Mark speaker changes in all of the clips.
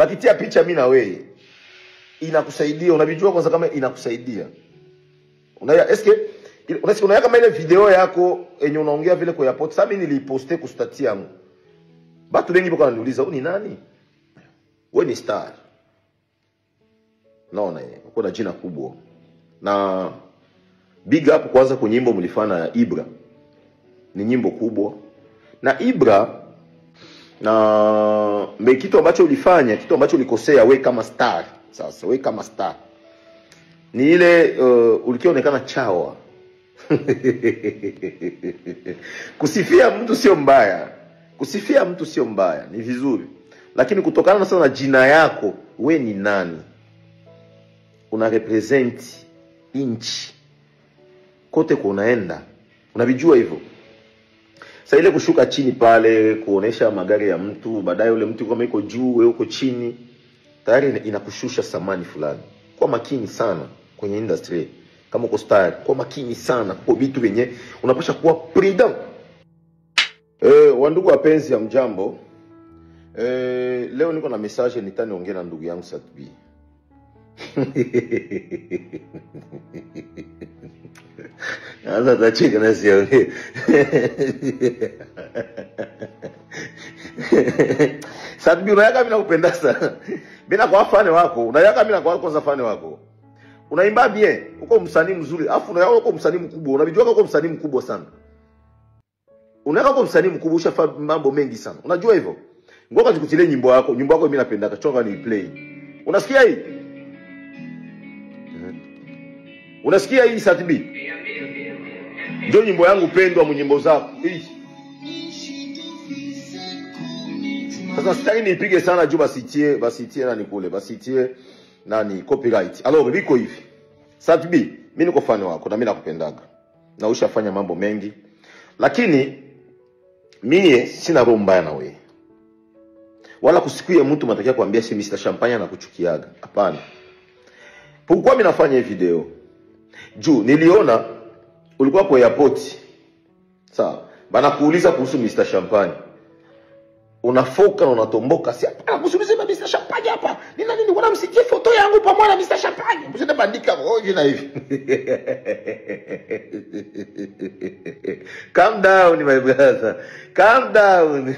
Speaker 1: Bakitia picha mimi na wewe inakusaidia, unavijua kwanza kama inakusaidia. Unaya eske unaya kama ile video yako yenye unaongea vile kwa airport, sasa mimi niliposte ku status yangu. Batu wengi bako wananiuliza, "Wewe ni nani?" Wewe ni star. Naona uko na jina kubwa. Na big up kwanza kwa nyimbo mlifana ya Ibra. Ni nyimbo kubwa. Na Ibra na kitu ambacho ulifanya, kitu ambacho ulikosea we kama star. Sasa we kama star ni ile ulikionekana chawa. Kusifia mtu sio mbaya. Kusifia mtu sio mbaya, ni vizuri. Lakini kutokana sana na jina yako, we ni nani? Una represent inchi. Kote kwa unaenda. Unavijua hivyo. Sasa ile kushuka chini pale, kuonesha magari ya mtu, baadaye yule mtu kama yuko juu, wewe uko chini, tayari inakushusha samani fulani. Kwa makini sana kwenye industry. Kama uko star, kwa makini sana kwa vitu vyenye unapaswa kuwa prudent. Wandugu wapenzi ya mjambo. Leo niko na message nitaniongea na ndugu yangu Sat-B. Anza tachika na siongee. Sat-B, unayaka mimi nakupenda sana. Mimi kwa fane wako, unayaka mimi kwa kwanza fane wako. Unaimba bien, uko msanii mzuri, afu unayaka uko msanii mkubwa, unajua uko msanii mkubwa sana. Unayaka uko msanii mkubwa, ushafanya mambo mengi sana. Unajua hivyo? Ngoja nikutilie nyimbo yako mimi napenda, kachonga ni play. Unasikia hii? Unasikia hii Sat-B? Ndio nyimbo yangu pendwa mu nyimbo zako. Hii. Sasa sitaki niipige sana juu basitie nani kule, basitie nani copyright. Alors biko hivi. Sat-B, mimi niko fan wako na mimi nakupendaga. Na ushafanya mambo mengi. Lakini mie sina roho mbaya na wewe. Wala kusikia mtu matakia kuambia si Mr. Champagne na kuchukiaga. Hapana. Pourquoi mimi nafanya hii video? Juu niliona ulikuwa kwa airport. Sawa. Bana kuuliza kuhusu Mr. Champagne. Unafoka na unatomboka, si hapana kuhusu Mr. Champagne hapa. Nina nini wana msitie foto yangu pamoja na Mr. Champagne. Msije bandika hivi na hivi. Calm down my brother. Calm down.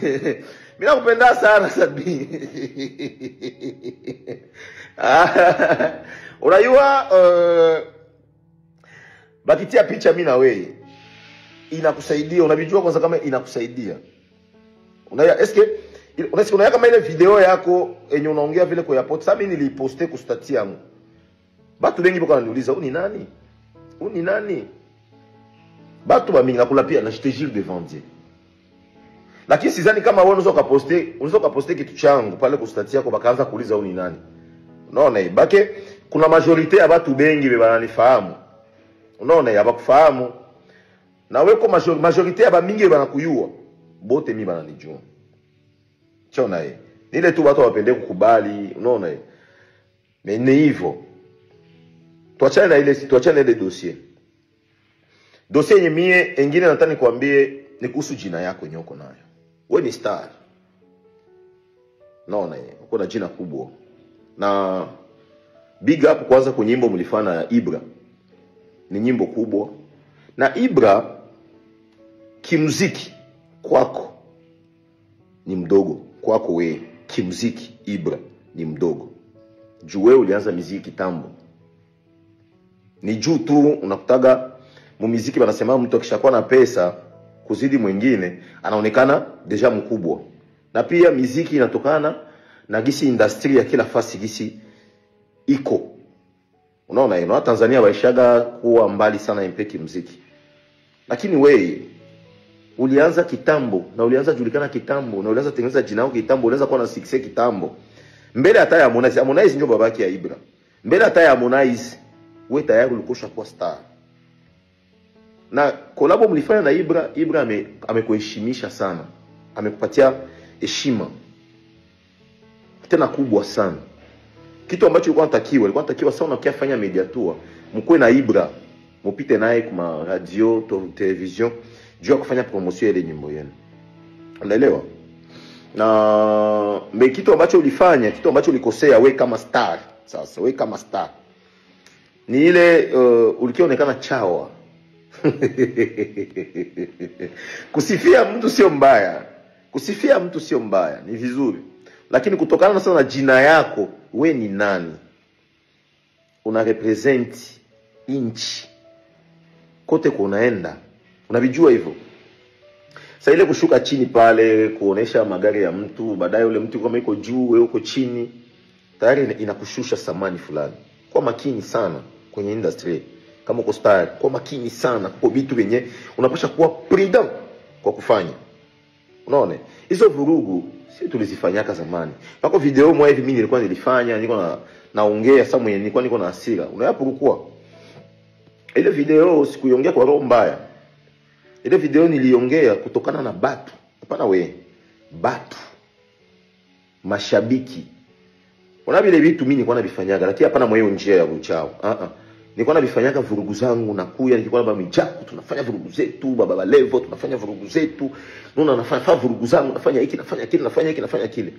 Speaker 1: Mimi nakupenda sana Sat-B. Unajua bakitia picha mimi na wewe inakusaidia, unavijua kwanza kama inakusaidia. Unaya eske unaya kama ile video yako yenye unaongea vile kwa airport, sasa mimi niliposte ku status yangu. Batu wengi bako wananiuliza, "Wewe ni nani? Wewe ni nani?" Batu ba mingi nakula pia na je te jure devant Dieu. Lakini sidhani kama wewe unaweza ukaposte kitu changu pale kwa status yako bakaanza kuuliza wewe ni nani. Unaona bake kuna majorite ya watu bengi bananifahamu. Unaona habakufahamu. Na wewe kwa majorite ya ba mingi banakuyua. Bote mimi bananijua. Chona yeye. Ile tu watu wapende kukubali, unaona yeye. Mais ni hivyo. Tuachane na ile, tuachane ile dossier. Dossier yenye mie engine nataka nikwambie ni kuhusu jina yako nyoko nayo. Wewe ni star. Naona yeye, uko na jina kubwa. Na big up kwanza kwa nyimbo mlifana ya Ibra. Ni nyimbo kubwa. Na Ibra kimuziki kwako ni mdogo. Kwako wewe kimuziki Ibra ni mdogo. Juu wewe ulianza muziki kitambo. Ni juu tu unakutaga mu muziki wanasema mtu akishakuwa na pesa kuzidi mwingine anaonekana deja mkubwa. Na pia muziki inatokana na gisi industry ya kila fasi gisi iko. Unaona ino Tanzania waishaga kuwa mbali sana impeki muziki. Lakini wewe ulianza kitambo na ulianza julikana kitambo na ulianza tengeneza jina lako kitambo, ulianza kuwa na success kitambo. Mbele hata ya Harmonize, Harmonize ndio babake ya Ibra. Mbele hata ya Harmonize, wewe tayari ulikosha kuwa star. Na kolabo mlifanya na Ibra, Ibra amekuheshimisha sana. Amekupatia heshima tena kubwa sana. Kitu ambacho ilikuwa natakiwa sana ukiafanya media tour, mkue na Ibra, mupite naye kuma radio, television, juu ya kufanya promotion ile nyimbo yenu. Unaelewa? Na kitu ambacho ulifanya, kitu ambacho ulikosea we kama star. Sasa we kama star ni ile ulikionekana chawa. Kusifia mtu sio mbaya. Kusifia mtu sio mbaya, ni vizuri. Lakini kutokana sana na jina yako, we ni nani? Una represent inchi. Kote kunaenda. Unavijua hivyo. Sasa ile kushuka chini pale kuonesha magari ya mtu, baadaye ule mtu kama yuko juu, wewe uko chini, tayari inakushusha samani fulani. Kwa makini sana kwenye industry. Kama uko star, kwa makini sana kwa vitu vyenye unapaswa kuwa prudent kwa kufanya. Unaona? Hizo vurugu si tulizifanyaka zamani. Pako video mwa hivi mimi nilikuwa nilifanya, nilikuwa naongea sasa mwenye nilikuwa niko na hasira. Unayapo ile video sikuiongea kwa roho mbaya. Ile video niliongea kutokana na batu. Hapana we. Batu. Mashabiki. Kuna vile vitu mimi nilikuwa navifanyaga, lakini hapana mwa hiyo njia ya uchao. Nilikuwa navifanyaga vurugu zangu na kuya, nilikuwa na baba Mijaku tunafanya vurugu zetu, baba Levo tunafanya vurugu zetu. Unaona nafanya vurugu zangu, nafanya hiki, nafanya kile, nafanya hiki, nafanya kile.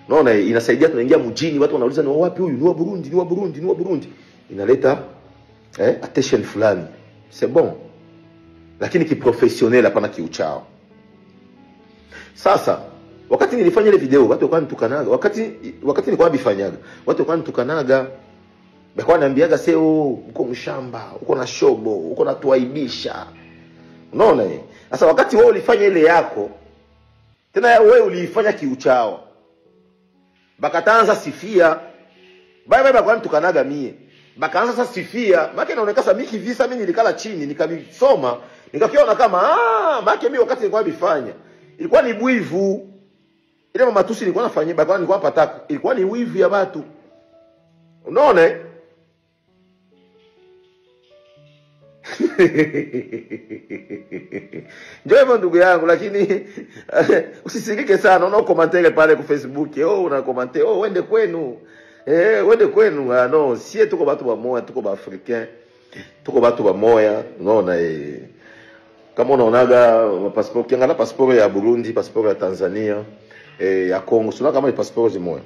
Speaker 1: Unaona inasaidia, tunaingia mjini, watu wanauliza ni wapi huyu? Ni wa Burundi, ni wa Burundi, ni wa Burundi. Inaleta attention fulani. C'est bon. Lakini kiprofessionnel hapana kiuchao. Sasa wakati nilifanya ile video watu walikuwa nitukanaga, wakati nilikuwa bifanyaga, watu walikuwa nitukanaga. Walikuwa wananiambiaga sio uko mshamba, uko na shobo, uko na tuaibisha. Unaona eh? Sasa wakati wewe ulifanya ile yako, tena wewe uliifanya kiuchao. Bakatanza sifia. Bye bye bakwa nitukanaga mie. Bakaanza sasa sifia, maana inaonekana sasa mimi visa mimi nilikala chini nikabisoma, nikakiona kama maana mimi wakati nilikuwa bifanya ilikuwa ni bwivu. Ile mama tusi nilikuwa nafanyia, bakwa nilikuwa pataka, ilikuwa ni wivu ya watu. Unaona? Ndio hivyo ndugu yangu, lakini usisirike sana. Una commentaire pale ku Facebook, oh una commentaire, oh wende kwenu. Wende kwenu. Ah non, si tuko batu ba moya, tuko ba africain. Tuko batu ba moya, unaona Kama unaonaga passport, kiangalia passport ya Burundi, passport ya Tanzania, ya Congo, sio kama ni passport zimoya.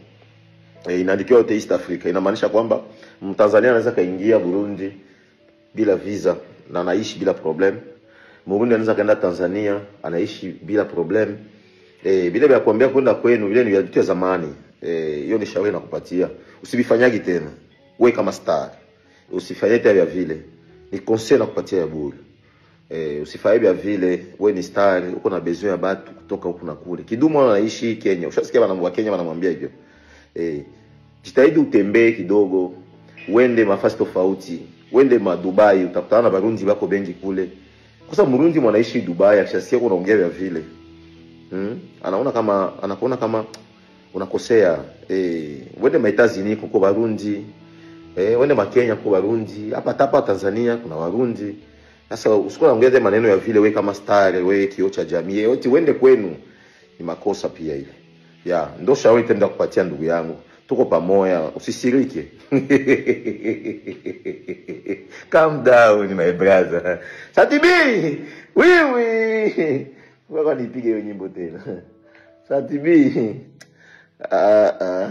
Speaker 1: Inaandikiwa yote East Africa. Inamaanisha kwamba Mtanzania anaweza kaingia Burundi bila visa na anaishi bila problem. Murundi anaweza kaenda Tanzania anaishi bila problem. Bila vya kuambia kwenda kwenu, ile ni vitu vya zamani. Hiyo ni shauri nakupatia. Usibifanyagi tena. Wewe kama star, usifanye tena vya vile. Ni conseil nakupatia ya bure. Usifanye vya vile, wewe ni star, uko na besoin ya watu kutoka huku na kule. Kidumu anaishi Kenya. Ushasikia bana wa Kenya wanamwambia hivyo. Jitahidi utembee kidogo, uende mafasi tofauti, uende ma Dubai, utakutana na Barundi bako bengi kule. Kwa sababu Murundi mwanaishi Dubai, akishasikia unaongea vya vile. Anaona kama anakuona kama unakosea. Uende maitazini kuko Barundi, uende Makenya kuko Barundi, hapa tapa Tanzania kuna Barundi. Sasa usikuwa unaongea maneno ya vile wewe kama star, wewe kioo cha jamii, yote uende kwenu ni makosa pia ile. Ya, ndo shauri tenda kupatia ndugu yangu. Tuko pamoja, usisirike. Calm down my brother. Satibi! Wewe. Wewe nipige hiyo nyimbo tena. Satibi. Ah ah.